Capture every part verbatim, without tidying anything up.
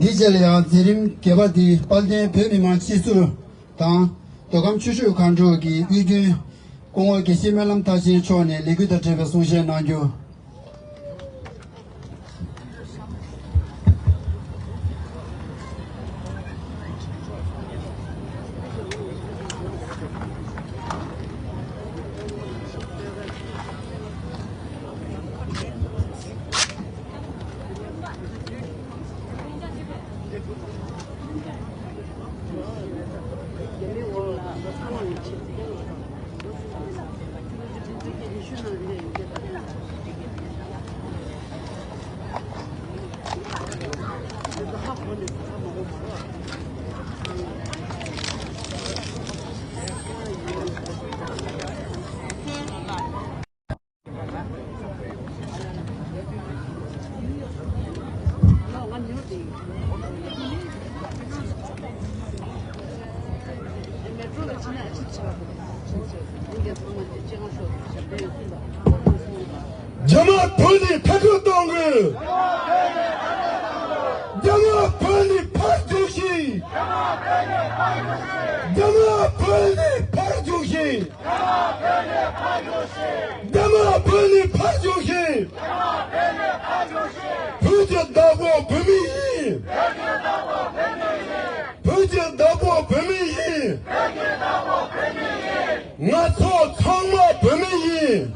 དེའི་རྗེས་ལ་ཡང་མཛད་རིམ་བརྒྱད་པ་འདི་དཔལ་ལྡན་བོད་མི་མང་སྤྱི་ཚོགས་དང་མདོ་ཁམས་ཆུ་ཤུར་སྒང་དྲུག་གི་དབུས་རྒྱུན་སྐུ་ངོ་དགེ་བཤེས་སྨོན་ལམ་མཐར་ཕྱིན་མཆོག་ནས་ལས་འགུལ་དང་འབྲེལ་བའི་གསུང་བཤད་གནང་རྒྱུ། རྒྱ་དམར་བོད་ནས་མཐར་སྐྲོད་གཏོང་དགོས། རྒྱ་དམར་བོད་ནས་ཕར་རྒྱུགས་ཤིག་རྒྱ་དམར་བོད་ནས་ཕར་རྒྱུགས་ཤིག་རྒྱ་དམར་བོད་ནས་ཕར་རྒྱུགས་ཤིག་བོད་ཀྱི་བདག་པོ་བོད་མི་ཡིན། བོད་ཀྱི་བདག་པོ་བོད་མི་ཡིན། ང་ཚོ་ཚང་མ་བོད་མི་ཡིན།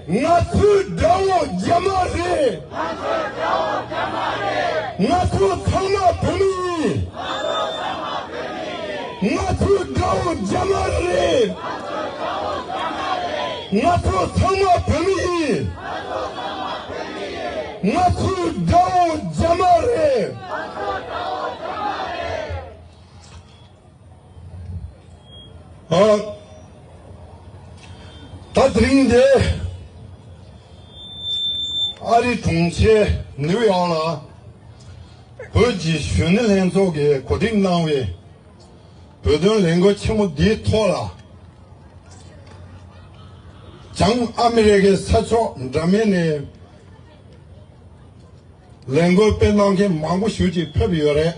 ང་ཚོའི་དགྲ་བོ་རྒྱ་དམར་རེད། ང་ཚོ་ཚང་མ་བོད་མི་ཡིན། ང་ཚོའི་དགྲ་བོ་རྒྱ་དམར་རེད། ང་ཚོ་ཚང་མ་བོད་མི་ཡིན། ང་ཚོའི་དགྲ་བོ་རྒྱ་དམར་རེད། ཨ། ད་དེ་རིང་འདི་ཨ་རི་གྲོང་ཁྱེར་ནིའུ་ཡོག་ལ་བོད་ཀྱི་གཞོན་ནུ་ལྷན་ཚོགས་ཀྱིས་གོ་སྒྲིག་གནང་བའི་བོད་དོན་ལས་འགུལ་ཆེན་མོ་འདིའི་ཐོག་ལ། བྱང་ཨ་མི་རི་ཀའི་ས་ཕྱོགས་འདྲ་མིན་ནས་ལས་འགུལ་སྤེལ་གནང་མཁན་མང་པོ་ཞིག་ཅིག་ཕེབས་ཡོད་རེད།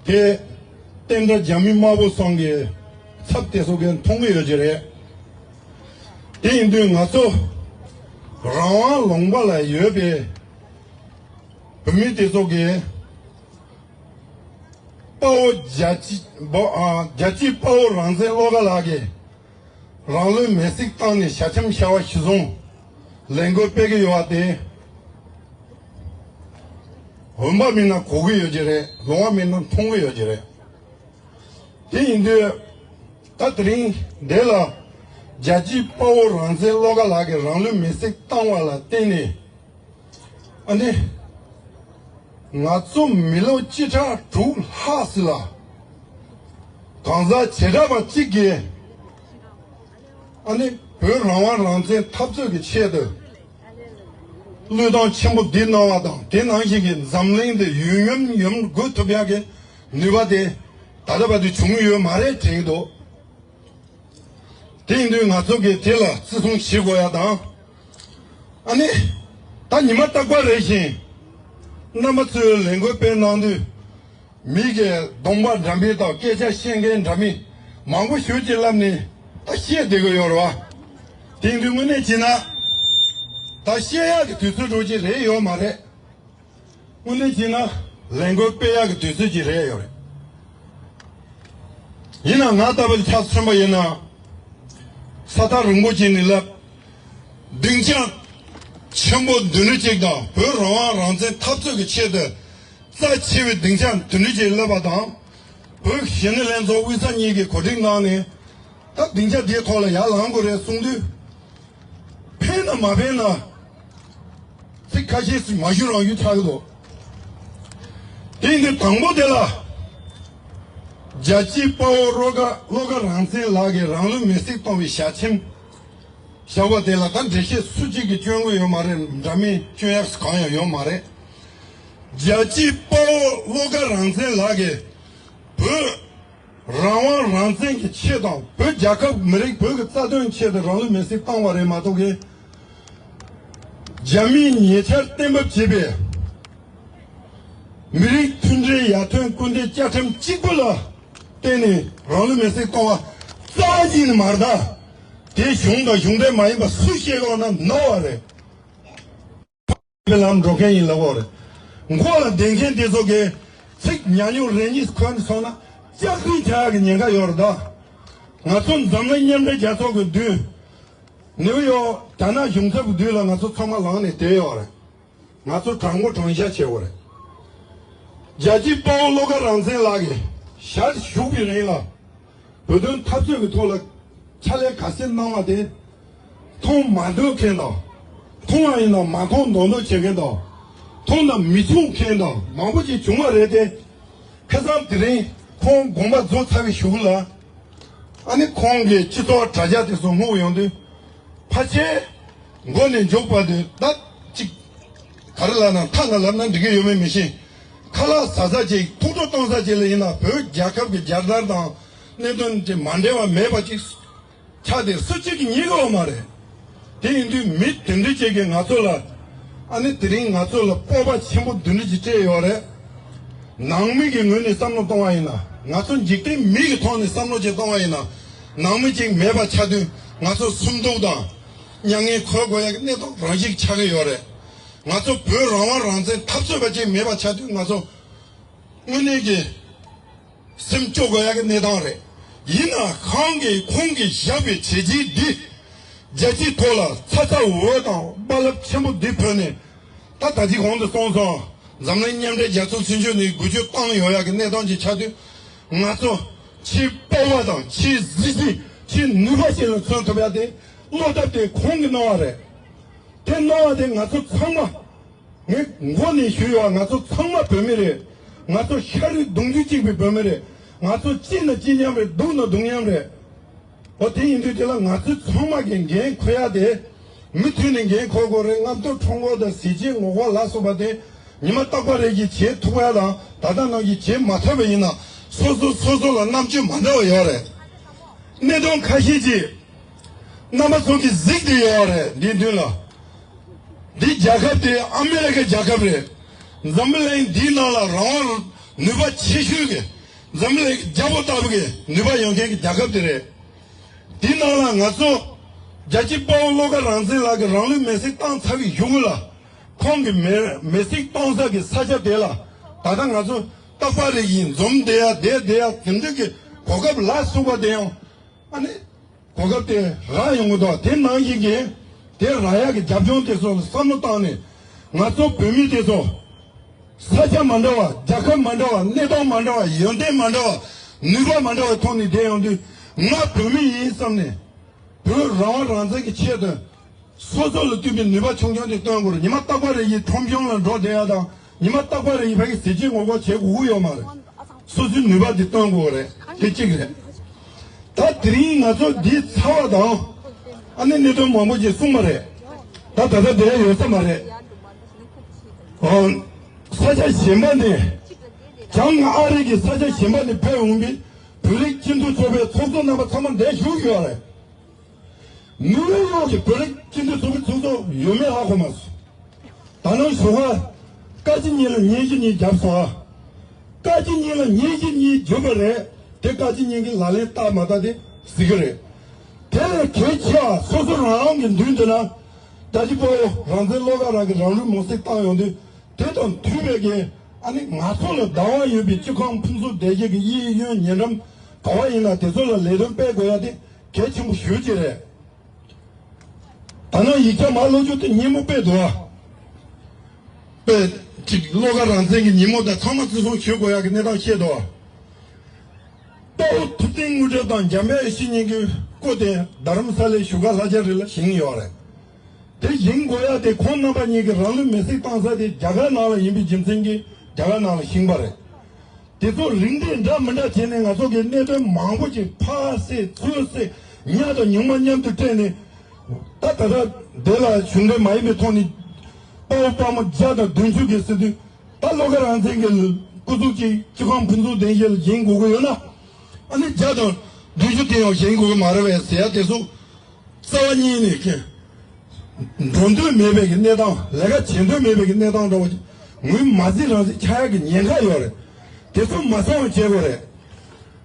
དེ་བསྟན་དགྲ་རྒྱ་མི་དམར་པོ་ཚང་གི་ཚབ་དེ་ཚོ་གིས་མཐོང་གི་ཡོད་ཀྱི་རེད། དེ་ཡིན་དུས་ང་ཚོ་རང་དབང་ལུང་པ་ལ་ཡོད་པའི་བོད་མི་དེ་ཚོ་གིས་དཔའ་བོ་རྒྱལ་གཅེས་དཔའ་ཨ་རྒྱལ་གཅེས་དཔའ་བོ་རང་བཙན་བློ་དགའ་ལགས་ཀྱིས་རང་ལུས་མེར་སྲེག་བཏང་ནས་ཞལ་ཆེམས་ཞུ་བ་གཞིར་བཟུང་ལས་འགུལ་སྤེལ་གྱི་ཡོད་པ་དེ་འོས་འབབ་མིན་ན་གོ་གི་ཡོད་ཀྱི་རེད། ལོང་བ་མིན་ན་མཐོང་གི་ཡོད་ཀྱི་རེད། དེ་ཡིན་དུས་ད་དེ་རིང་འདི་ལ་རྒྱལ་གཅེས་དཔའ་བོ་རང་བཙན་བློ་དགའ་ལགས་ཀྱིས་རང་ལུས་མེར་སྲེག་བཏང་བ་ལ་བརྟེན་ནས། ཨ་ནི། ང་ཚོ་མི་ལོ་བཅུ་ཕྲག་དྲུག་ལྷག་ཙམ་ལ་གང་ཟག་བྱེ་བྲག་པ་གཅིག་གིས་ཨ་ནི་བོད་རང་དབང་རང་བཙན་འཐབ་རྩོད་ཀྱི་ཆེད་དུ་བློས་གཏོང་ཆེན་པོ་འདི་གནང་བ་དང་། དེ་ནང་བཞིན་གྱི་འཛམ་གླིང་འདི་ཡུན་རིང་ཡོང་དགོས་ཐུབ་ཡག་གི་ནུས་པ་དེ་ད་ལྟ་བར་དུ་བྱུང་ཡོད་མ་རེད་དྲན་གྱི་འདུག་དེ་ཡིན་དུས་ང་ཚོ་གིས་དེ་ལ་བརྩི་སྲུང་བྱེད་དགོས་ཡ་དང་། ཨ་ནི། ད་ཉི་མ་རྟག་པར་རེ་བཞིན་རྣམ་པ་ཚོས་ལས་འགུལ་སྤེལ་གནང་དུས། མི་གི་གདོང་པ་འགྲམ་པའི་དང་སྐད་ཆ་བཤད་མཁན་འདྲ་མིན་མང་པོ་ཞིག་ཅིག་ལབ་ནས་ད་བཤད་བསྡད་ཀྱི་ཡོད་རེད་བ། དེ་ཡིན་དུས་དངོས་གནས་བྱས་ན་ད་བཤད་ཡག་གི་དུས་ཚོད་འགྲོ་གི་རེད་ཡོད་མ་རེད། དངོས་གནས་བྱས་ན་ལས་འགུལ་སྤེལ་ཡག་གི་དུས་ཚོད་ཅིག་རེད་ཡོད་རེད། ཡིན་ནའང་ང་ལྟ་བུ་ཆ་མཚོན་པ་ཡིན་ན། ས་ཐག་རིང་པོ་ཅིག་ནས་ལབ། སྡིངས་ཆ་ཆེན་པོ་འདི་འདྲ་ཅིག་དང་བོད་རང་དབང་རང་བཙན་འཐབ་རྩོད་ཀྱི་ཆེད་དུ་རྩ་ཆེ་བའི་སྡིངས་ཆ་འདི་འདྲ་ཅིག་ལབ་པ་དང་། བོད་གཞོན་ནུ་ལྷན་ཚོགས་དབུས་གཙང་གཉིས་ཀྱིས་གོ་སྒྲིག་གནང་ནས་ད་སྡིངས་ཆ་འདིའི་ཐོག་ལ་ཡར་ལངས་དགོས་རེད་གསུངས་དུས། ཕན་ན་མ་ཕན་ན། ཚིག་ཁ་ཤས་ཤིག་མ་ཞུ་རང་ཞུ་ཆགས་ཀྱི་འདུག་དེ་ཡིན་དུས་དང་པོ་དེ་ལ། རྒྱལ་གཅེས་དཔའ་བོ་བློ་དགའ་བློ་དགའ་རང་བཙན་ལགས་ཀྱིས་རང་ལུས་མེར་སྲེག་གཏོང་བའི་ཞལ་ཆེམས་བཞག་པ་དེ་ལ་ད་འགྲེལ་བཤད་སུ་གཅིག་གིས་སྐྱོན་གྱི་ཡོད་མ་རེད། འདྲ་མིན་སྐྱོན་ཡག་གང་ཡང་ཡོད་མ་རེད། རྒྱལ་གཅེས་དཔའ་བོ་བློ་དགའ་རང་བཙན་ལགས་ཀྱིས་བོད། རང་དབང་རང་བཙན་གྱི་ཆེད་དང་བོད་རྒྱལ་ཁབ་མི་རིགས་བོད་ཀྱི་རྩ་དོན་ཆེད་དུ་རང་ལུས་མེར་སྲེག་བཏང་བ་རེད་མ་གཏོགས་ཀྱི། རྒྱ་མིས་ཉེ་ཆར་གཏན་འབེབས་བྱས་པའི་ མི་རིགས་མཐུན་སྒྲིལ་ཡར་ཐོན་སྐུལ་འདེད་བཅའ་ཁྲིམས་གཅིག་པུ་ལ་བརྟེན་ནས་རང་ལུས་མེར་སྲེག་གཏོང་བ་རྩ་བ་ཉིད་ནས་མ་རེད་ད། དེ་གཞུང་དང་གཞུང་འབྲེལ་མ་ཡིན་པ་སུ་བཤད་རོགས་ན་ནོར་བ་རེད། པའི་ལམ་འགྲོ་མཁན་ཡིན་ལབ་དགོས་རེད། མགོ་ལ་བསྡད་མཁན་དེ་ཚོ་གིས་ཚིག་ཉག་ཉོག་རེ་གཉིས་འཁོན་སོང་ན་ལྕགས་རིང་བྱ་ཡག་གི་ཉེན་ཁ་ཡོད་རེད་ད། ང་ཚོ་འཛམ་གླིང་མཉམ་འབྲེལ་རྒྱལ་ཚོགས་ཀྱི་མདུན། ནིའུ་ཡོག་རྒྱ་ནག་གཞུང་ཚབ་ཀྱི་མདུན་ལ་ང་ཚོ་ཚང་མ་ལངས་ནས་བསྡད་ཡོད་རེད། ང་ཚོ་དྲང་པོ་དྲང་བཞག་བྱེད་དགོས་རེད། རྒྱལ་གཅེས་དཔའ་བོ་བློ་དགའ་རང་བཙན་ལགས་ཀྱིས་ཞལ་བཞུགས་པའི་རིང་ལ། བོད་དོན་འཐབ་རྩོད་ཀྱི་ཐོག་ལ་ཕྱག་ལས་ག་ཚད་གནང་བ་དེ། མཐོང་མ་འདོད་མཁན་དང་། མཐོང་བ་ཡིན་ན་མ་མཐོང་མདོག་མདོག་བྱེད་མཁན་དང་། མཐོང་ན་མི་ཆུང་མཁན་དང་མང་པོ་ཅིག་བྱུང་བ་རེད་དེ། ཁ་སང་དེ་རིང་ཁོང་དགོངས་པ་རྫོགས་ཚར་བའི་གཞུག་ལ། ཨ་ནི་ཁོང་གིས་སྤྱི་ཚོགས་དྲ་རྒྱ་དེ་ཚོ་སྔོག་ཡོང་དུས། ཕལ་ཆེར་མགོ་ནས་མཇུག་བར་དུ་ད་ཅིག་ག་རེ་ལབ་ན་ཐ་ན་ལབ་ན་འགྲིག་གི་ཡོད་མེད་མི་ཤེས། ཁ་ལག་ཟ་ས་ཅིག་ཐུགས་སྤྲོ་གཏོང་ས་ཅིག་ལ་ཡིན་ན་བོད་རྒྱལ་ཁབ་ཀྱི་རྒྱལ་དར་དང་གནད་དོན་དེ་མ་འབྲེལ་བ་མེད་པ་ཅིག་ཆགས་ཏེ་སུ་གཅིག་གིས་ཉན་གི་ཡོད་མ་རེད། དེ་ཡིན་དུས་མི་དེ་འདྲ་ཅིག་གིས་ང་ཚོ་ལ། ཨ་ནི་དེ་རིང་ང་ཚོ་ལ་སྤོབས་པ་ཆེན་པོ་འདི་འདྲ་ཅིག་སྤྲད་ཡོད་རེད། ནང་མི་གི་ངོས་ནས་བསམ་བློ་གཏོང་བ་ཡིན་ན། ང་ཚོ་འཇིག་རྟེན་མི་གི་ཐོག་ནས་བསམ་བློ་ཅིག་གཏོང་བ་ཡིན་ན། ནང་མི་ཅིག་མེད་པ་ཆགས་དུས་ང་ཚོ་སུན་སྡུག་དང་མྱ་ངན་འཁོར་དགོས་ཡག་གི་གནས་སྟངས་རང་ཞིག་ཆགས་ཀྱི་ཡོད་རེད། ང་ཚོ་བོད་རང་དབང་རང་བཙན་འཐབ་རྩོད་པ་ཅིག་མེད་པ་ཆགས་དུས་ང་ཚོ་དངོས་གནས་ཀྱི་སེམས་སྐྱོ་དགོས་ཡག་གི་གནས་སྟངས་རེད། ཡིན་ན་ཁོང་གིས་ཁོང་གིས་བཞག་པའི་བྱས་རྗེས་འདི་རྒྱལ་སྤྱིའི་ཐོག་ལ་ཚ་ཚ་འུར་འུར་དང་རྦ་རླབས་ཆེན་པོ་འདི་བོད་ནས། ད་ད་ཅི་གོང་དུ་སོང་སོང་། འཛམ་གླིང་མཉམ་འབྲེལ་རྒྱལ་ཚོགས་ཚུན་ཆོད་ནས་འགུལ་སྐྱོད་བཏང་ཡོང་ཡག་གི་གནས་སྟངས་ཅིག་ཆགས་དུས། ང་ཚོ་ཆེས་སྤོབས་པ་དང་ཆེས་གཟི་བརྗིད་ཆེས་ནུས་པ་ཞིག་ལ་མཚོན་ཐུབ་ཡག་དེ་བློ་ཐབས་དེ་ཁོང་གིས་གནང་བ་རེད། དེ་གནང་བ་དེ་ང་ཚོ་ཚང་མ། ངས་མགོ་ནས་ཞུས་ཡོད། ང་ཚོ་ཚང་མ་བོད་མི་རེད། ང་ཚོ་ཤ་རུས་གདུང་རྒྱུད་གཅིག་པའི་བོད་མི་རེད། ང་ཚོ་གཅིག་ན་གཅིག་མཉམ་རེད། སྡུག་ན་སྡུག་མཉམ་རེད། འོ་དེ་ཡིན་དུས་དེ་ལ་ང་ཚོ་ཚང་མ་གིས་འགན་འཁུར་ཡ་དེ། མུ་མཐུད་ནས་འགན་འཁུར་དགོས་རེད། རྔམ་སྟོབས་ཁྲོམ་སྐོར་དང་གཟི་བརྗིད་ངོ་རྒོལ་ལ་སོགས་པ་དེ་ཉི་མ་རྟག་པ་རེ་བཞིན་བྱེད་ཐུབ་ཡ་དང་། ད་ལྟ་ནང་བཞིན་བྱེད་མ་ཐུབ་པ་ཡིན་ན་སོ་སོ་སོ་སོ་ལ་རྣམ་དཔྱོད་མ་འདྲ་བ་ཡོད་རེད། གནད་དོན་ཁ་ཤས་ཅིག་རྣམ་པ་ཚོ་གིས་གཟིགས་བསྡད་ཡོད་རེད། འདིའི་མདུན་ལ། འདི་རྒྱལ་ཁབ་དེ་ཨ་མེ་རི་ཁའི་རྒྱལ་ཁབ་རེད། འཛམ་བུ་གླིང་འདིའི་ནང་ལ་རང་དབང་ནུས་པ་ཆེ་ཤོས་ཀྱི། འཛམ་བུ་གླིང་གི་རྒྱལ་པོ་ལྟ་བུ་གི་ནུས་པ་ཡོད་མཁན་གྱི་རྒྱལ་ཁབ་དེ་རེད། དེའི་ནང་ལ་ང་ཚོ་རྒྱལ་གཅེས་དཔའ་བོ་བློ་དགའ་རང་བཙན་ལགས་ཀྱིས་རང་ལུས་མེར་སྲེག་བཏང་ཚར་བའི་གཞུག་གུ་ལ། ཁོང་གི་མེ་མེར་སྲེག་བཏང་ས་གི་ས་ཆ་དེ་ལ་ད་ལྟ་ང་ཚོ་རྟག་པ་རེ་བཞིན་འཛོམས་བསྡད་ཡ་བསྡད་བསྡད་ཡ་དེ་འདྲ་གི་གོ་སྐབས་ལ་སོགས་པ་དེ་ཡང་ཨ་ནི། གོ་སྐབས་དེ་རག་ཡོང་གི་འདུག་དེ་ནང་བཞིན་གྱི་དེ་རག་ཡག་གི་རྒྱབ་ལྗོངས་དེ་ཚོ་ལ་བསམ་བློ་བཏང་ནས། ང་ཚོ་བོད་མི་དེ་ཚོ་ས་ཆ་མ་འདྲ་བ། རྒྱལ་ཁབ་མ་འདྲ་བ། གནས་སྟངས་མ་འདྲ་བ། ཡོན་ཏན་མ་འདྲ་བ། ནུས་པ་མ་འདྲ་བའི་ཐོག་ནས་བསྡད་ཡོང་དུས། ང་བོད་མི་ཡིན་བསམ་ནས། བོད་རང་དབང་རང་བཙན་གྱི་ཆེད་དུ། སོ་སོ་ལ་ལྟོས་པའི་ནུས་པ་ཆུང་ཆུང་དེ་སྟོན་དགོས་རེད། ཉི་མ་རྟག་པ་རེ་ཡིས་ཁྲོམ་གཞུང་ལ་འགྲོ་བསྡད་ཡ་དང་། ཉི་མ་རྟག་པ་རེ་ཡིས་ཕ་གི་གཟི་བརྗིད་ངོ་རྒོལ་བྱེད་དགོས་ཀྱི་ཡོད་མ་རེད། སོ་སོའི་ནུས་པ་དེ་སྟོན་དགོས་རེད། དེ་གཅིག་རེད། ད་དེ་རིང་ང་ཚོ་འདི་ཚར་བ་དང་། ཨ་ནི་གནད་དོན་མང་པོ་ཅིག་གསུངས་པ་རེད། ད་ད་ལྟ་བསྡད་ཡོད་ས་མ་རེད། ཨོ། ས་ཆ་གཞན་པ་ནས། བྱང་ཨ་རི་གི་ས་ཆ་གཞན་པ་ནས་ཕེབས་འོང་པའི་བོད་རིགས་སྤྱི་མཐུན་ཚོགས་པའི་ཚོགས་གཙོ་རྣམ་པ་ཚང་མ་འདིར་བཞུགས་ཡོད་རེད། ནིའུ་ཡོག་གི་བོད་རིགས་སྤྱི་མཐུན་ཚོགས་པའི་ཚོགས་གཙོ་ཡོད་མེད་ཧ་གོ་མ་སོང་། ད་ནང་ཞོགས་ཀ་བཀའ་སྤྱི་གཉིས་ལ་སྙན་ཞུ་གཉིས་བརྒྱབ་སོང་ཨ། བཀའ་སྤྱི་གཉིས་ལ་སྙན་ཞུ་གཉིས་བརྒྱབ་པ་རེད། དེ་བཀའ་སྤྱི་གཉིས་ཀྱིས་ལག་ལེན་བསྟར་མ་བསྟར་དེ་གཟིགས་ཀྱི་རེད། དེ་ལས་གལ་ཆེ་བ་སོ་སོ་རང་རང་གི་མདུན་དུ་ན། རྒྱལ་གཅེས་དཔའ་བོ་རང་བཙན་བློ་དགའ་རང་གིས་རང་ལུས་མེར་སྲེག་བཏང་ཡོང་དུས། དེ་དང་མཐུན་པའི་གི་ཨ་ནི་ང་ཚོ་ལ་བདག་དབང་ཡོད་པའི་སྤྱི་ཁང་ཕུན་ཚོགས་སྡེ་བརྒྱད་ཀྱི་གཡས་གཡོན་ཉེ་འགྲམ་ག་བ་ཡིན་ན་དེ་ཚོ་ལ་ལས་དོན་སྤེལ་དགོས་ཡ་དེ་གལ་ཆེན་པོ་ཞེ་པོ་ཅིག་རེད། ད་ནང་ཡིག་ཆ་མ་ཀློག་རྒྱུ་དེ་སྙན་མོ་དཔེ་འདུག་ཨ། དཔེ་ཅིག་བློ་དགའ་རང་བཙན་གྱི་ཉིན་མོ་དང་ཚང་མ་བརྩི་སྲུང་ཞུ་དགོས་ཡ་གི་གནས་སྟངས་བཤད་འདུག་ཨ། དཔའ་བོ་ཐུབ་བསྟན་དངོས་གྲུབ་དང་འཇམ་དཔལ་བཤེས་གཉེན་གྱི་སྐུ་དེ་རྡ་རམ་ས་ལའི་བཞུགས་སྒར་ལྷ་ལྕམ་རི་ལ་བཞེངས་ཡོད་རེད། དེ་བཞེངས་དགོས་ཡ་དེ་ཁོང་རྣམ་པ་གཉིས་ཀྱིས་རང་ལུས་མེར་སྲེག་བཏང་ས་དེ་རྒྱ་གར་ནང་ལ་ཡིན་པའི་རྒྱུ་མཚན་གྱིས་རྒྱ་གར་ནང་ལ་བཞེངས་པ་རེད། དེ་ཚོ་རིགས་འགྲེ་འདྲ་མི་འདྲ་བྱས་ནས་ང་ཚོ་གི་གནད་དོན་མང་པོ་ཅིག་ཕར་བསྲེས་ཚུར་བསྲེས་ཉག་དང་ཉུང་མ་མཉམ་དུ་སྤྲད་ནས། ད་ད་ལྟ་དེ་ལ་གཞུང་འབྲེལ་མ་ཡིན་པའི་ཐོག་ནས་དཔའ་བོ་དཔའ་མོ་བརྒྱ་དང་བདུན་ཅུ་གི་ཟེར་དུས། ད་བློ་དགའ་རང་བཙན་གྱི་སྐུ་གཟུགས་ཅིག་སྤྱི་ཁང་ཕུན་ཚོགས་གདན་ཞིག་ལ་བཞེངས་དགོས་ཀྱི་ཡོད་ན། ཨ་ནི་བརྒྱ་དང་བདུན་ཅུ་དེ་ཡང་བཞེངས་དགོས་ཀྱི་མ་རེད་པས་ཟེར་ཡ་དེ་ཚོ། རྩ་བ་ཉིད་ནས་ཀྱི་འགྲོ་འདོད་མེད་པའི་གི་གནས་སྟངས། ལས་ཀ་བྱེད་འདོད་མེད་པའི་གི་གནས་སྟངས་འདྲ་བོ་ཅིག་ ངོས་མ་འཛིན་རང་འཛིན་ཆགས་ཡག་གི་ཉེན་ཁ་ཡོད་རེད། དེ་ཚོ་མ་སོང་བ་བྱེད་དགོས་རེད།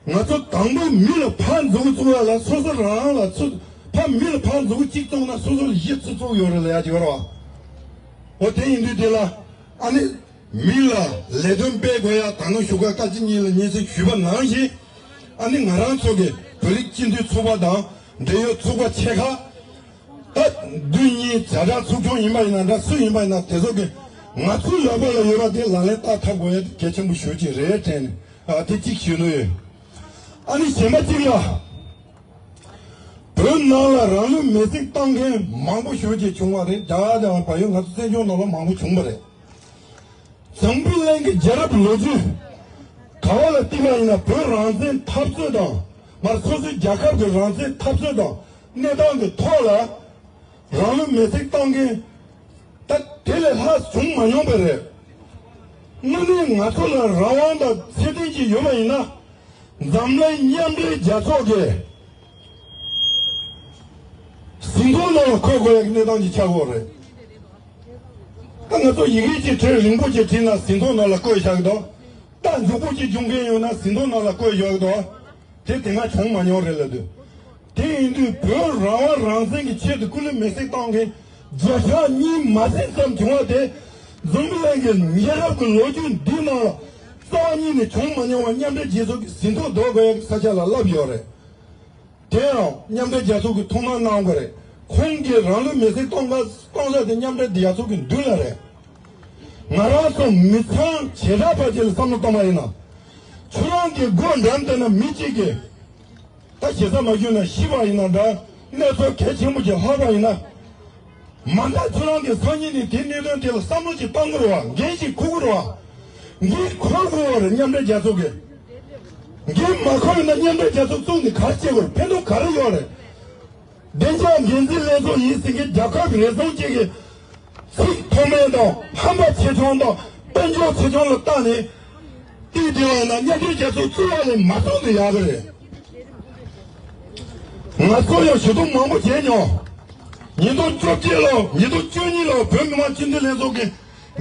ང་ཚོ་དང་པོ་མི་ལ་ཕར་འཛུགས་བཙུགས་ཡ་ལ་སོ་སོ་རང་རང་ལ་ཚུར་ཕར་མི་ལ་ཕར་འཛུགས་གཅིག་བཙུགས་ན་སོ་སོ་ལ་གཞི་ཚུར་བཙུགས་ཡོད་རེད་ལབ་ཡ་ཅིག་ཡོད་རེད་བ། འོ་དེ་ཡིན་དུས་དེ་ལ་ཨ་ནི་མི་ལ་ལས་དོན་སྤེལ་དགོས་ཡ་ད་ནང་བཞུགས་སྒར་བཀའ་སྤྱི་གཉིས་ལ་སྙན་སེང་ཞུས་པ་ནང་བཞིན་ཨ་ནི་ང་རང་ཚོ་གི་བོད་རིགས་སྤྱི་མཐུན་ཚོགས་པ་དང་འབྲེལ་ཡོད་ཚོགས་པ་ཆེ་ཁག་ད་བདུན་གཉིས་བྱ་བྲལ་ཚོགས་ཆུང་ཡིན་པ་ཡིན་ན་འདྲ་སུ་ཡིན་པ་ཡིན་ན་དེ་ཚོ་གི་ང་ཚོའི་ལག་པ་ལ་ཡོད་པ་དེ་ལག་ལེན་བསྟར་ཐབས་དགོས་ཡ་དེ་གལ་ཆེན་པོ་ཞེ་པོ་ཅིག་རེད་དྲན་ནས་ཨ་དེ་གཅིག་ཞུ་ནི་ཡོད། ཨ་ནི་གཞན་པ་གཅིག་ལ་བོད་ནང་ལ་རང་ལུས་མེར་སྲེག་བཏང་མཁན་མང་པོ་ཞེ་པོ་ཅིག་བྱུང་བ་རེད། རྒྱ་གར་དང་བལ་ཡུལ་ང་ཚོ་བཙན་བྱོལ་ནང་ལ་མང་པོ་བྱུང་བ་རེད། འཛམ་བུ་གླིང་གི་རྒྱལ་རབས་ལོ་རྒྱུས་ག་བ་ལ་བལྟས་པ་ཡིན་ན་བོད་རང་བཙན་འཐབ་རྩོད་དང་མར་སོ་སོའི་རྒྱལ་ཁབ་ཀྱི་རང་བཙན་འཐབ་རྩོད་དང་གནས་སྟངས་ཀྱི་ཐོག་ལ་རང་ལུས་མེར་སྲེག་བཏང་མཁན་ད་དེ་ལས་ལྷག་བྱུང་མ་མྱོང་པ་རེད། དངོས་གནས་ང་ཚོ་ལ་རང་དབང་དང་ཚད་ལྡན་ཅིག་ཡོད་པ་ཡིན་ན་འཛམ་གླིང་མཉམ་འབྲེལ་རྒྱལ་ཚོགས་ཀྱི་ཟིན་ཐོ་ནང་ལ་འཁོད་དགོས་ཡག་གི་གནས་སྟངས་ཅིག་ཆགས་ཡོད་རེད། ད་ང་ཚོ་ཡི་གེ་ཅིག་བྲིས་རིང་པོ་ཅིག་བྲིས་ན་ཟིན་ཐོ་ནང་ལ་བཀོད་བཞག་གི་འདུག་ད་མགྱོགས་པོ་ཅིག་འབྱུང་མཁན་ཡོད་ན་ཟིན་ཐོ་ནང་ལ་བཀོད་བཞག་གི་འདུག་དེ་དེ་སྔ་བྱུང་མ་མྱོང་རེད་ལབ་དུས། དེ་ཡིན་དུས་བོད་རང་དབང་རང་བཙན་གྱི་ཆེད་དུ་སྐུ་ལུས་མེར་སྲེག་བཏང་མཁན་བརྒྱ་ཆ་གཉིས་མ་ཟིན་ཙམ་བྱུང་བ་དེ་འཛམ་བུ་གླིང་གི་རྒྱལ་རབས་ཀྱི་ལོ་རྒྱུས་འདིའི་ནང་ལ་རྩ་བ་ཉིད་ནས་བྱུང་མ་མྱོང་བ་མཉམ་འབྲེལ་རྒྱལ་ཚོགས་ཀྱི་ཟིན་ཐོ་འདོགས་དགོས་ཡག་གི་ས་ཆ་ལ་ལབ་ཡོད་རེད། དེའང་མཉམ་འབྲེལ་རྒྱལ་ཚོགས་ཀྱིས་ཐུགས་སྣང་གནང་དགོས་རེད། ཁོང་གིས་རང་ལུས་མེར་སྲེག་གཏོང་ག་གཏོང་ས་དེ་མཉམ་འབྲེལ་རྒྱལ་ཚོགས་ཀྱི་མདུན་ལ་རེད། ང་རང་ཚོ་མི་ཚང་བྱེ་བྲག་པ་ཅིག་ལ་བསམ་བློ་གཏོང་བ་ཡིན་ན། ཁྱོད་རང་གི་སྒོ་འགྲམ་དེ་ན་མི་གཅིག་གིས་ད་ཞེ་ས་མ་ཞུས་ན་ཤི་བ་ཡིན་ན་འདྲ་གནས་ཚུལ་གལ་ཆེན་པོ་ཅིག་ལྷག་པ་ཡིན་ན། མ་མཐའ་ཁྱོད་རང་གི་སང་ཉིན་ནས་དེ་གནད་དོན་དེ་ལ་བསམ་བློ་ཅིག་བཏང་དགོས་རེད་བ། འགན་ཅིག་འཁུར་དགོས་རེད་བ། འགན་འཁུར་དགོས་རེད་མཉམ་འབྲེལ་རྒྱལ་ཚོགས་ཀྱིས། འགན་མ་འཁུར་ན་མཉམ་འབྲེལ་རྒྱལ་ཚོགས་བཙུགས་ནས་ག་རེ་བྱེད་དགོས་རེད། ཕན་ཐོགས་ག་རེ་ཡོད་རེད། བདེ་འཇགས་འགན་འཛིན་ལྷན་ཚོགས་ཡིན་ཟེར་མཁན་རྒྱལ་ཁབ་ཀྱི་རེ་ཟུང་གཅིག་གིས་ཚིག་མཐོ་དམན་དང་ཧམ་པ་ཆེ་ཆུང་དང་དཔལ་འབྱོར་ཆེ་ཆུང་ལ་བལྟས་ནས་དེའི་དེ་བ་ཡིན་ན་མཉམ་འབྲེལ་རྒྱལ་ཚོགས་བཙུགས་པ་ལས་མ་བཙུགས་ནས་ཡག་གི་རེད། ང་ཚོ་ཡང་ཞུ་གཏུག་མང་པོ་བྱས་མྱོང་། ཉིས་སྟོང་བཅོ་བརྒྱད་ལོ་ཉིས་སྟོང་བཅུ་གཉིས་ལོ་བོད་མི་མང་སྤྱི་འཐུས་ལྷན་ཚོགས་ཀྱི་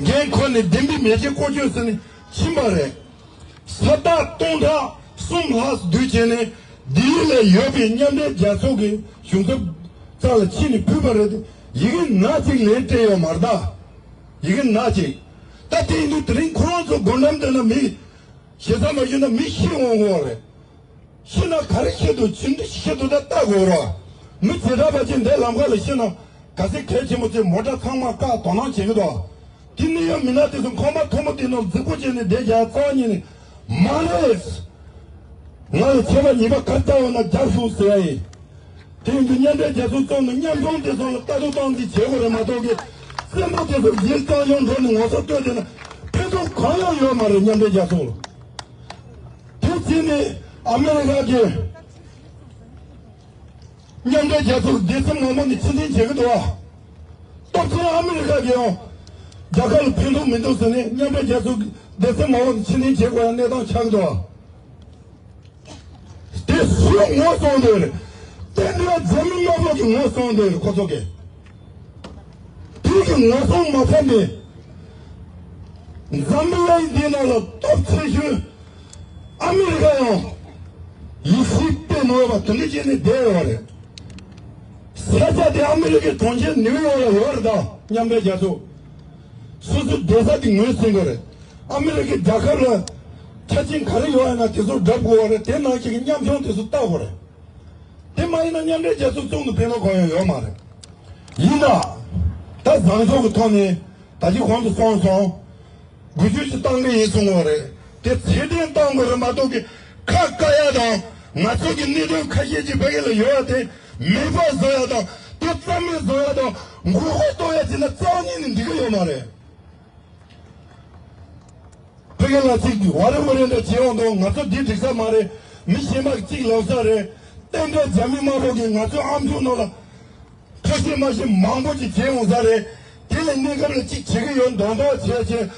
འགན་ཁུར་ནས་བདེན་པའི་མེ་ལྕེ་བཀོད་སྤྱོད་ཟེར་ནས་ཕྱིན་པ་རེད། ས་རྟགས་སྟོང་ཕྲག་གསུམ་ལྷག་བསྡུས་བྱས་ནས་ལྡི་ལི་ལ་ཡོད་པའི་མཉམ་འབྲེལ་རྒྱལ་ཚོགས་ཀྱི་གཞུང་ཚབ་རྩ་ལ་ཕྱིན་ནས་ཕུལ་བ་རེད་དེ། ཡི་གེ་ནག་ཅིག་ལན་སྤྲད་ཡོད་མ་རེད་ད། ཡི་གེ་ནག་ཅིག་ད་དེ་ཡིན་དུས་དེ་རིང་ཁོ་རང་ཚོ་སྒོ་འགྲམ་དེ་ན་མི་ཞེ་ས་མ་ཞུས་ན་མི་ཤི་འོང་གི་རེད། ཤི་ན་ག་རེ་ཤི་འདུག་ཇི་འདྲ་ཤི་འདུག་ད་ལྟ་དགོས་ར། མི་བྱེ་བྲག་པ་ཅིག་འདས་ལམ་ཁ་ལ་ཤི་ན་ག་ཚད་གལ་ཆེན་པོ་ཅིག་མོ་ཊ་ཚང་མ་བཀག་དོ་སྣང་བྱེད་ཀྱི་འདུག་དེ་ནི་ཡང་མི་སྣ་དེ་ཚོ་ཁང་པ་མཐོན་པོ་དེ་ནང་རྫིག་པོ་བྱས་ནས་བསྡད་རྒྱ་རྩ་བ་ཉིད་ནས་མ་རེད། ང་ལ་ཆད་པ་ཉེས་པ་ག་རེ་བཏང་ཡོད་ན་རྒྱབ་ཞུགས་ཟེར་ཡ་ཡིན། དེ་ཡིན་དུས་མཉམ་འབྲེལ་རྒྱལ་ཚོགས་བཙུགས་ནས་ཉམ་ཆུང་དེ་ཚོ་ལ་ལྟ་རྟོག་གཏོང་རྩིས་བྱེད་དགོས་རེད་མ་གཏོགས་ཀྱི་བཙན་པོ་དེ་ཚོ་ཡིད་གཙང་ཡོང་འགྲོ་ནས་ངོ་ཚ་བསྟོད་བསྡད་ན་ཕན་ཐོགས་གང་ཡང་ཡོད་མ་རེད་མཉམ་འབྲེལ་རྒྱལ་ཚོགས་ལ། དེ་བྱས་ནས་ཨ་མེ་རི་ཁ་གིས་མཉམ་འབྲེལ་རྒྱལ་ཚོགས་སྡེ་ཚན་མང་པོ་ནས་ཕྱིར་འཐེན་བྱེད་ཀྱི་འདུག་བ། སྟོབས་ཆེན་ཨ་མེ་རི་ཁ་གིས་ཡང་རྒྱལ་ཁབ་ལ་ཕན་ཐོགས་མི་འདུག་ཟེར་ནས་མཉམ་འབྲེལ་རྒྱལ་ཚོགས་སྡེ་ཚན་མང་པོ་ནས་ཕྱིར་འཐེན་བྱེད་དགོས་ཡ་གནས་སྟངས་ཆགས་ཀྱི་འདུག་བ། དེ་སུས་ངོ་སྲུང་འདོད་རེད། བསྟན་འགྲོ་འཛམ་གླིང་དམག་དཔུང་གིས་ངོ་སྲུང་འདོད་རེད་ཁོ་ཚོ་གིས། དེ་གི་ངོ་སྲུང་མ་ཐེབས་ནས། འཛམ་བུ་གླིང་འདི་ནང་ལ་སྟོབས་ཆེ་ཤོས་ཨ་མི་རི་ཀ་ཡང་ཡིད་ཆེས་སྤེལ་མི་འོས་པ་དེ་འདྲ་བྱས་ནས་བསྡད་ཡོད་རེད། ས་ཆ་དེ་ཨ་མི་རི་ཀའི་གྲོང་ཁྱེར་ནིའུ་ཡོག་ལ་ཡོད་རེད་ད་མཉམ་འབྲེལ་རྒྱལ་ཚོགས། སོ་སོའི་བསྡད་ས་དེ་ངོས་ཟིན་དགོས་རེད། ཨ་མི་རི་ཀའི་རྒྱལ་ཁབ་ལ་ཆ་རྐྱེན་ག་རེ་ཡོད་ཡ་ན་དེ་ཚོ་སྒྲུབ་དགོས་པ་རེད། དེ་ནང་བཞིན་གྱི་ཉམ་ཆུང་དེ་ཚོ་ལྟ་དགོས་རེད། དེ་མ་ཡིན་ན་མཉམ་འབྲེལ་རྒྱལ་ཚོགས་བཙུགས་ནས་ཕན་ཐོགས་གང་ཡང་ཡོད་མ་རེད། ཡིན་ན། ད་བཟང་ཕྱོགས་ཀྱི་ཐོག་ནས་ད་ཅི་གོང་དུ་སོང་སོང་། འགུལ་སྐྱོད་ཅིག་བཏང་གི་ཡིན་གསུང་གི་ཡོད་རེད། དེ་ཚད་ལྡན་བཏང་དགོས་རེད་མ་གཏོགས་ཀྱི་ཁ་བཀག་ཡ་དང་ང་ཚོ་གི་གནད་དོན་ཁ་ཤས་ཅིག་ཕ་གི་ལ་ཡོད་ཡ་དེ་མེད་པ་བཟོ་ཡ་དང་དེ་རྩ་མེད་བཟོ་ཡ་དང་མགོ་སྐོར་གཏོང་ཡ་བྱས་ན་རྩ་བ་ཉིད་ནས་འགྲིག་གི་ཡོད་མ་རེད། ཕ་གི་ལ་ཅིག་ཝ་རེ་ཝ་རེ་འདྲ་བྱེད་འོང་དང་ང་ཚོ་འདི་འགྲིག་ས་མ་རེད། མི་གཞན་པ་གཅིག་ལབ་ས་རེད། བསྟན་འགྲོ་རྒྱ་མི་དམར་པོ་གིས་ང་ཚོའི་ཨམ་ཅོག་ནང་ལ་ཁ་ཤས་མ་ཤེས་མང་པོ་ཅིག་བྱེད་འོང་ས་རེད། དེ་ལ་གནས་སྐབས་ལ་ཅིག་བྱེད་ཀྱི་ཡོད་མདོག་མདོག་བྱས་བྱས།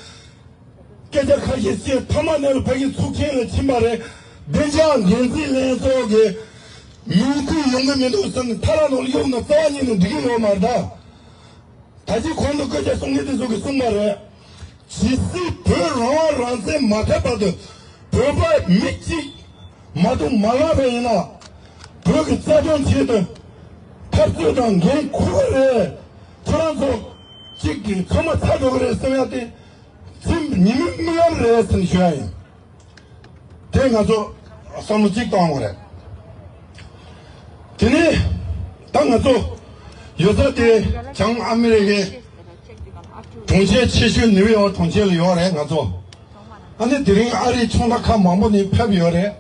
སྐད་ཆ་ཁ་ཤས་བཤད་ཐ་མ་ནས་ལ་ཕ་གི་ཚུགས་ཆེན་ལ་ཕྱིན་པ་རེད། བདེ་འཇགས་འགན་འཛིན་ལྷན་ཚོགས་ཀྱི་མིང་ཐོ་ཡོང་གི་མི་འདུག་ཟེར་ནས་ཐ་ར་ནང་ལ་གཡུག་ན་རྩ་བ་ཉིད་ནས་འགྲིག་གི་ཡོད་མ་རེད་ད། ད་ཅི་གོང་དུ་སྐད་ཆ་གསུང་མཁན་དེ་ཚོ་གིས་གསུངས་པ་རེད། ཇི་སྲིད་བོད་རང་དབང་རང་བཙན་མ་ཐོབ་བར་དུ་བོད་པ་མི་གཅིག་མ་གཏོགས་མ་ལངས་པ་ཡིན་ན། བོད་ཀྱི་རྩ་དོན་ཆེད་དུ་འཐབ་རྩོད་དང་འགན་འཁུར་གྱི་རེད། ཁྱེད་རང་ཚོ་གཅིག་གིས་ཚང་མ་ཚར་འགྲོ་གི་རེད་བསམ་ཡ་དེ་ཚིག་ཉི་མའི་རྨི་ལམ་རེད་ཟེར་ནས་ཞུ་ཡ་ཡིན། དེ་ང་ཚོ་བསམ་བློ་གཅིག་གཏོང་དགོས་རེད། དེ་ནས་ད་ང་ཚོ་ཡོད་ས་དེ་བྱང་ཨ་མི་རི་ཀའི་གྲོང་ཁྱེར་ཆེ་ཤོས་ནིའུ་ཡོག་གྲོང་ཁྱེར་ལ་ཡོད་རེད་ང་ཚོ། ཨ་ནི་དེ་རིང་ཨ་རིའི་ཕྱོགས་མཐའ་ཁག་མང་པོ་ནས་ཕེབས་ཡོད་རེད།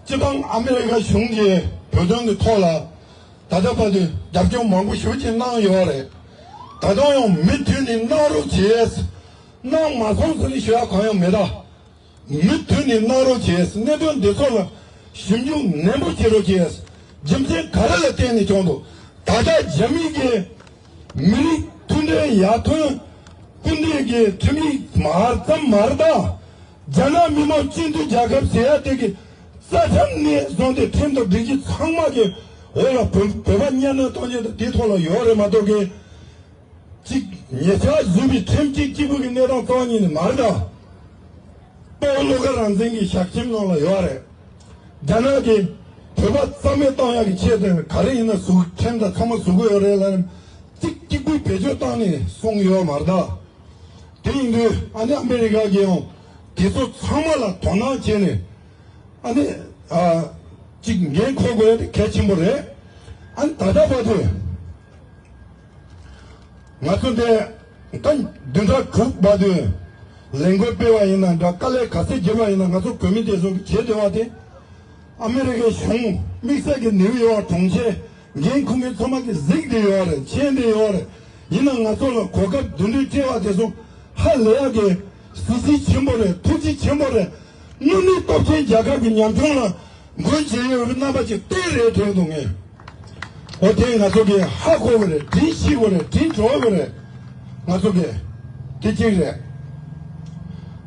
སྤྱི་བཏང་ཨ་མི་རི་ཀ་གཞུང་གིས་བོད་དོན་གྱི་ཐོག་ལ་ད་ལྟ་བར་དུ་རྒྱབ་སྐྱོར་མང་པོ་ཞེ་པོ་ཅིག་གནང་ཡོད་རེད། ད་དུང་ཡང་མུ་མཐུད་ནས་གནང་རོགས་བྱས། གནང་མ་སོང་ཟེར་ནས་ཞུ་ཡ་གང་ཡང་མེད་ད། མུ་མཐུད་ནས་གནང་རོགས་བྱས། གནད་དོན་འདི་ཚོ་ལ་ཞིབ་འཇུག་ནན་པོ་བྱེད་རོགས་བྱས། རྒྱུ་མཚན་ག་རེ་ལ་བརྟེན་ནས་བྱུང་འདུག་ད་ལྟ་རྒྱ་མི་གིས་མི་རིགས་མཐུན་སྒྲིལ་ཡར་ཐོན་སྐུལ་འདེད་ཀྱི་ཁྲིམས་ཡིག་མར་ཙམ་མར་དང་། རྒྱ་ནག་མི་དམངས་སྤྱི་མཐུན་རྒྱལ་ཁབ་ཟེར་ཡ་དེ་གི་རྩ་ཁྲིམས་ནས་བཟུང་སྟེ་ཁྲིམས་དང་སྒྲིག་གཞི་ཚང་མ་གི་འོག་ལ་བོད་བོད་པ་གཉའ་གནོན་གཏོང་རྒྱུ་དང་དེའི་ཐོག་ལ་ཡོད་རེད་མ་གཏོགས་གི་གཅིག་ཉེ་ཆར་བཟོས་པའི་ཁྲིམས་གཅིག་གཅིག་པུ་གི་གནས་སྟངས་རྩ་བ་ཉིད་ནས་མ་རེད་ད། དཔའ་བོ་བློ་དགའ་རང་བཙན་གྱི་ཞལ་ཆེམས་ནང་ལ་ཡོད་རེད། རྒྱ་ནག་གིས་བོད་པ་རྩ་མེད་བཏང་ཡག་གི་ཆེད་དུ་ག་རེ་ཡིན་ན་བཟོ་ཁྲིམས་དང་ཚང་མ་བཟོ་གི་ཡོད་རེད་ལ། གཅིག་གཅིག་པུའི་བེད་སྤྱོད་བཏང་ནས་སོང་ཡོད་མ་རེད་ད། དེ་ཡིན་དུས་ཨ་ནི་ཨ་མི་རི་ཀ་གིས་ཡང་དེ་ཚོ་ཚང་མ་ལ་དོ་སྣང་བྱས་ནས་ཨ་ནི་ཨ་གཅིག་འགན་འཁུར་དགོས་ཡ་དེ་གལ་ཆེན་པོ་རེད། ཨ་ནི་ད་ལྟ་བར་དུ། ང་ཚོ་འདི་ད་བདུན་ཕྲག་དྲུག་བར་དུ་ལས་འགུལ་སྤེལ་བ་ཡིན་ན་འདྲ། དཀའ་ལས་ག་ཚད་བརྒྱབ་པ་ཡིན་ན། ང་ཚོ་བོད་མི་སྡེ་ཚོ་གི་བྱེད་བདེ་བ་དེ་ཨ་མི་རི་ཀའི་གཞུང་དམིགས་བསལ་གྱི་ནིའུ་ཡོག་གྲོང་ཁྱེར་འགན་འཁུར་མཁན་ཚང་མ་གིས་གཟིགས་བསྡད་ཡོད་རེད། མཁྱེན་བསྡད་ཡོད་རེད། ཡིན་ན་ང་ཚོ་ལ་གོ་སྐབས་འདི་འདྲ་སྤྲད་པ་དེ་ཚོ་ཧ་ལས་ཡག་གི་གཟི་བརྗིད་ཆེན་པོ་རེད། ཐུགས་རྗེ་ཆེན་པོ་རེད། དངོས་གནས་སྟོབས་ཆེན་རྒྱལ་ཁབ་ཀྱི་ཉམ་ཆུང་ལ་མགོན་བྱེད་ཡོད་པའི་རྣམ་པ་ཅིག་བསྟན་རེད་དྲན་འདུག་ངས། འོ་དེ་ང་ཚོ་གིས་ཧ་གོ་དགོས་རེད། དྲིན་ཤེས་དགོས་རེད། དྲིན་གྲོགས་དགོས་རེད། ང་ཚོ་གིས་དེ་གཅིག་རེད།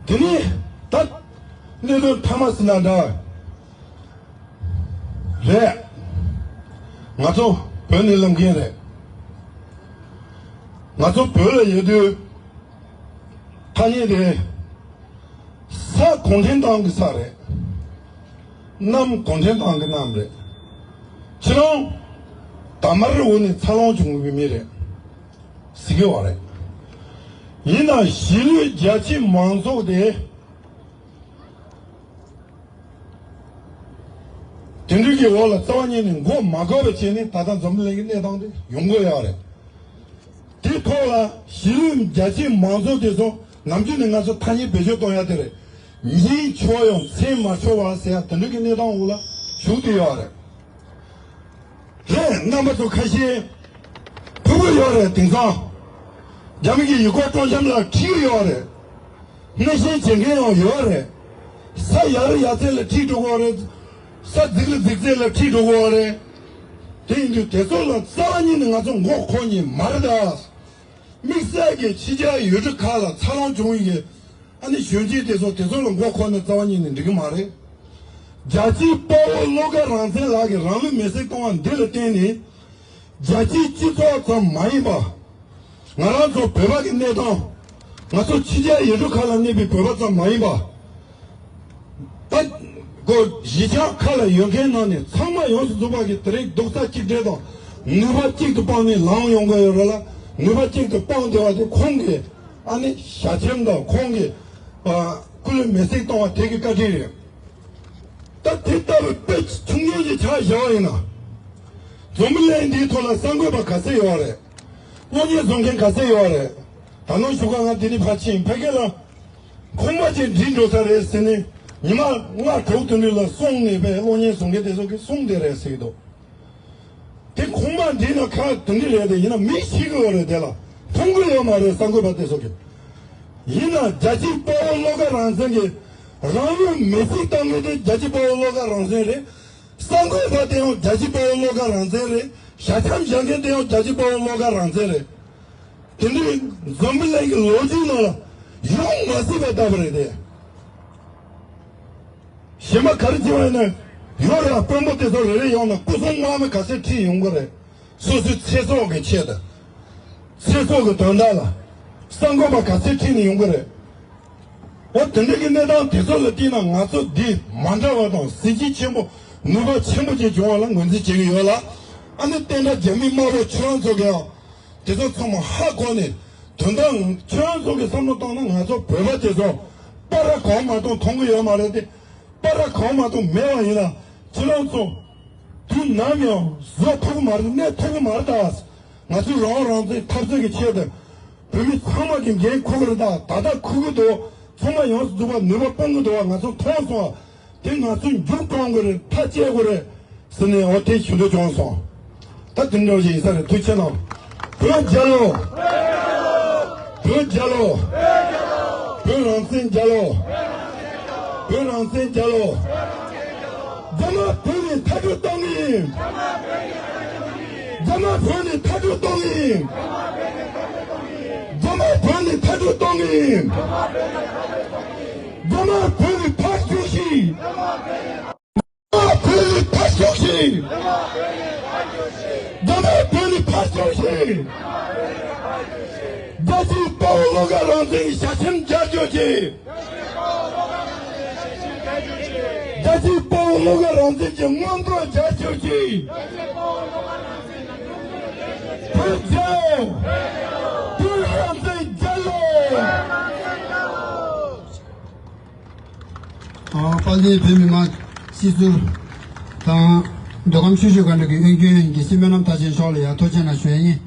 དེ་ནས་ད་གནད་དོན་མཐའ་མ་ཟེར་ན་འདྲ་རེད། ང་ཚོ་བོད་ནས་ལམ་མཁན་རེད། ང་ཚོ་བོད་ལ་ཡོད་དུས་ཐ་སྙད་དེ། ས་གུང་ཁྲན་ཏང་གི་ས་རེད། གནམ་གུང་ཁྲན་ཏང་གི་གནམ་རེད། ཁྱེད་རང་དར་དམར་འོག་ནས་འཚར་ལོངས་བྱུང་བའི་མི་རེད་ཟེར་གི་བ་རེད། ཡིན་ནའང་གཞིས་ལུས་རྒྱ་ཆེ་མང་ཚོགས་དེ་དེ་འདྲ་གི་འོག་ལ་རྩ་བ་ཉིད་ནས་མགོ་མ་འཁོར་བ་བྱས་ནས་ད་ལྟ་འཛམ་བུ་གླིང་གི་གནས་སྟངས་དེ་ཡོང་གི་ཡོད་རེད། དེ་ཐོག་ལ་གཞིས་ལུས་རྒྱ་ཆེ་མང་ཚོགས་དེ་ཚོ་ནམ་རྒྱུན་ནས་ང་ཚོ་ཐ་སྙད་བེད་སྤྱོད་གཏོང་ཡ་དེ་རེད། ཉིན་འཁྱོལ་ཡང་མཚན་མ་འཁྱོལ་བ་ཟེར་ཡ་དེ་འདྲ་གི་གནས་སྟངས་འོག་ལ་ཞུགས་བསྡད་ཡོད་རེད། རེད། རྣམ་པ་ཚོ་ཁ་ཤས་ཕྲུ་གུ་ཡོད་རེད། དེང་སང་རྒྱ་མི་གི་ཡུལ་སྐོར་སྤྲོ་འཆམ་ལ་ཁྲིད་ཡོད་རེད། སྣེ་ཤན་བྱེད་མཁན་ཡང་ཡོད་རེད། ས་ཡར་ཡར་ཚད་ལ་ཁྲིད་འགྲོ་གི་ཡོད་རེད། ས་རྫིག་ལ་རྫིག་ཚད་ལ་ཁྲིད་འགྲོ་གི་ཡོད་རེད། དེ་ཡིན་དུས་དེ་ཚོ་ལ་རྩ་བ་ཉིད་ནས་ང་ཚོ་མགོ་འཁོར་མཁན་མ་རེད་ད། དམིགས་བསལ་གྱི་ཕྱི་རྒྱལ་ཡུལ་གྲུ་ཁག་ལ་འཚར་ལོངས་བྱུང་ཡི་གི་ཨ་ནི་གཞོན་སྐྱེས་དེ་ཚོ་དེ་ཚོ་ལ་མགོ་འཁོར་ན་རྩ་བ་ཉིད་ནས་འགྲིག་གི་མ་རེད། རྒྱལ་གཅེས་དཔའ་བོ་བློ་དགའ་རང་བཙན་ལགས་ཀྱིས་རང་ལུས་མེར་སྲེག་གཏོང་བ་འདི་ལ་བརྟེན་ནས། རྒྱལ་སྤྱིའི་སྤྱི་ཚོགས་ཙམ་མ་ཡིན་པ། ང་རང་ཚོ་བོད་པ་གི་གནས་སྟངས། ང་ཚོ་ཕྱི་རྒྱལ་ཡུལ་གྲུ་ཁག་ལ་གནས་པའི་བོད་པ་ཙམ་མ་ཡིན་པ། ད་སྒོ་གཞིས་ཆགས་ཁག་ལ་ཡོད་མཁན་ནང་ནས་ཚང་མ་ཡོངས་སུ་རྫོགས་པ་གི་དེ་རིང་རྡོག་རྩ་གཅིག་སྒྲིལ་དང་ནུས་པ་གཅིག་ཏུ་སྤུངས་ནས་ལངས་ཡོང་གི་ཡོད་རེད་ལ། ནུས་པ་གཅིག་ཏུ་སྤུངས་བསྡད་པ་དེ་ཁོང་གི་ཨ་ནི་ཞལ་ཆེམས་དང་ཁོང་གི་ཨ་སྐུ་ལུས་མེར་སྲེག་གཏོང་བ་དེ་གི་བཀའ་དྲིན་རེད། ད་དེ་ལྟ་བུའི་དཔེ་ཆུང་ཆུང་ཞིག་ཆ་བཞག་པ་ཡིན་ན། འཛམ་བུ་གླིང་འདིའི་ཐོག་ལ་གསར་འགོད་པ་ག་ཚད་ཡོད་རེད། གློག་བརྙན་བཟོ་མཁན་ག་ཚད་ཡོད་རེད། ད་ནང་བཞུགས་སྒར་ང་འདི་ནས་ཕར་ཕྱིན་ཕ་གི་ལ། ཁང་པ་ཅིག་འགྲིམ་འགྲོ་ས་རེད་ཟེར་ནས་ཉི་མ་ལྔ་དྲུག་དེ་འདྲ་ལ་སོང་ནས་པའི་གློག་བརྙན་བཟོ་མཁན་དེ་ཚོ་གིས་གསུངས་བསྡད་རེད་ཟེར་གྱི་འདུག་དེ་ཁང་པ་འདི་ན་ཁ་དེ་འདྲ་རེད་དེ། ཡིན་ན་མི་ཤི་གི་ཡོད་རེད། དེ་ལ་མཐོང་གི་ཡོད་མ་རེད། གསར་འགོད་པ་དེ་ཚོ་གིས། ཡིན་ན་རྒྱལ་གཅེས་དཔའ་བོ་བློ་དགའ་རང་བཙན་གྱི་རང་ལུས་མེར་སྲེག་བཏང་མཁན་དེ་རྒྱལ་གཅེས་དཔའ་བོ་བློ་དགའ་རང་བཙན་རེད། གསར་འགོད་པ་དེ་ཡང་རྒྱལ་གཅེས་དཔའ་བོ་བློ་དགའ་རང་བཙན་རེད། ཞལ་ཆེམས་བཞག་མཁན་དེ་ཡང་རྒྱལ་གཅེས་དཔའ་བོ་བློ་དགའ་རང་བཙན་རེད། དེ་འདྲའི་འཛམ་བུ་གླིང་གི་ལོ་རྒྱུས་ནང་ལ་ཡོང་མ་སྲིད་པ་ལྟ་བུ་རེད་དེ། གཞན་པ་ག་རེ་བྱས་པ་ཡིན་ན་ཡོད་རེད། དཔོན་པོ་དེ་ཚོ་རེ་རེ་ཡོང་ན་སྐུ་སྲུང་དམག་མི་ག་ཚད་ཁྲིད་ཡོང་གི་རེད། སོ་སོའི་ཚེ་སྲོག་གི་ཆེད་དུ། ཚེ་སྲོག་གི་དོན་དག་ལ། གསར་འགོད་པ་ག་ཚད་ཁྲིད་ནས་ཡོང་གི་རེད། འོ་དེ་འདྲ་གི་གནས་སྟངས་དེ་ཚོ་ལ་བལྟས་ན་ང་ཚོ་འདི་མ་འདྲ་བ་དང་གཟི་བརྗིད་ཆེན་པོ་ནུས་པ་ཆེན་པོ་ཅིག་བྱུང་བ་ལ་ངོས་འཛིན་བྱེད་ཀྱི་ཡོད་ལ། ཨ་ནི་བསྟན་དགྲ་རྒྱ་མི་དམར་པོ་ཁྱོད་རང་ཚོ་གིའང་དེ་ཚོ་ཚང་མ་ཧ་གོ་ནས། དོན་དག་ཁྱོད་རང་ཚོ་གི་བསམ་བློ་བཏང་ན་ང་ཚོ་བོད་པ་དེ་ཚོ་པ་ར་གང་མ་གཏོང་མཐོང་གི་ཡོད་མ་རེད་དེ། པ་ར་གང་མ་གཏོང་མེད་པ་ཡིན་ན་ཁྱེད་རང་ཚོ་དུས་ནམ་ཡང་བཟོད་ཐུབ་ཀྱི་མ་རེད། གནས་ཐུབ་ཀྱི་མ་རེད་ད། ང་ཚོའི་རང་དབང་རང་བཙན་འཐབ་རྩོད་ཀྱི་ཆེད་དུ་བོད་མི་ཚང་མ་གི་འགན་འཁུར་གི་རེད་ད། ད་ལྟ་འཁུར་གི་འདུག་ཚང་མ་ཡོངས་སུ་རྫོགས་པ་ནུས་པ་སྤུངས་གི་འདུག་ང་ཚོ་མཐོང་སོང་བ། དེ་ང་ཚོ་མཇུག་སྐྱོང་དགོས་རེད། མཐའ་བཅད་དགོས་རེད་ཟེར་ནས་འོ་དེ་ཞུ་འདོད་བྱུང་སོང་། ད་དེ་འདྲ་ཞིག་ཡིན་ས་རེད། ཐུགས་རྗེ་གནང་། བོད་རྒྱལ་ལོ། བོད་རྒྱལ་ལོ། བོད་རང་བཙན་རྒྱལ་ལོ། བོད་རང་བཙན་རྒྱལ་ལོ། རྒྱ་དམར་བོད་ནས་མཐའ་སྐྲོད་གཏོང་གི་ཡིན། རྒྱ་དམར་བོད་ནས་མཐའ་སྐྲོད་གཏོང་གི་ཡིན། རྒྱ་དམར་བོད་ནས་མཐའ་སྐྲོད་གཏོང་གི་ཡིན། རྒྱ་དམར་བོད་ནས་ཕར་ཞོག་ཤིག་རྒྱ་དམར་བོད་ནས་ཕར་ཞོག་ཤིག་རྒྱ་དམར་བོད་ནས་ཕར་ཞོག་ཤིག་རྒྱལ་གཅེས་དཔའ་བོ་བློ་དགའ་རང་བཙན་གྱི་ཞལ་ཆེམས་མཇལ་རྒྱུ་གཅིག་རྒྱལ་གཅེས་དཔའ་བོ་བློ་དགའ་རང་བཙན་གྱི་སྔོན་འགྲོ་རྒྱལ་གཅེས་ཀྱི། བོད་རྒྱལ་ལོ། བོད་རང་བཙན་རྒྱལ་ལོ། ཨ། དཔལ་ལྡན་བོད་མི་མང་སྤྱི་ཟུར་དང་། མདོ་ཁམས་ཆུ་བཞི་སྒང་དྲུག་གི་གཡོན་རྒྱུན་དགེ་བཤེས་སྨོན་ལམ་མཐར་ཕྱིན་མཆོག་ལ་ཡང་ཐུགས་རྗེ་གནང་ཞུ་ཡ་ཡིན།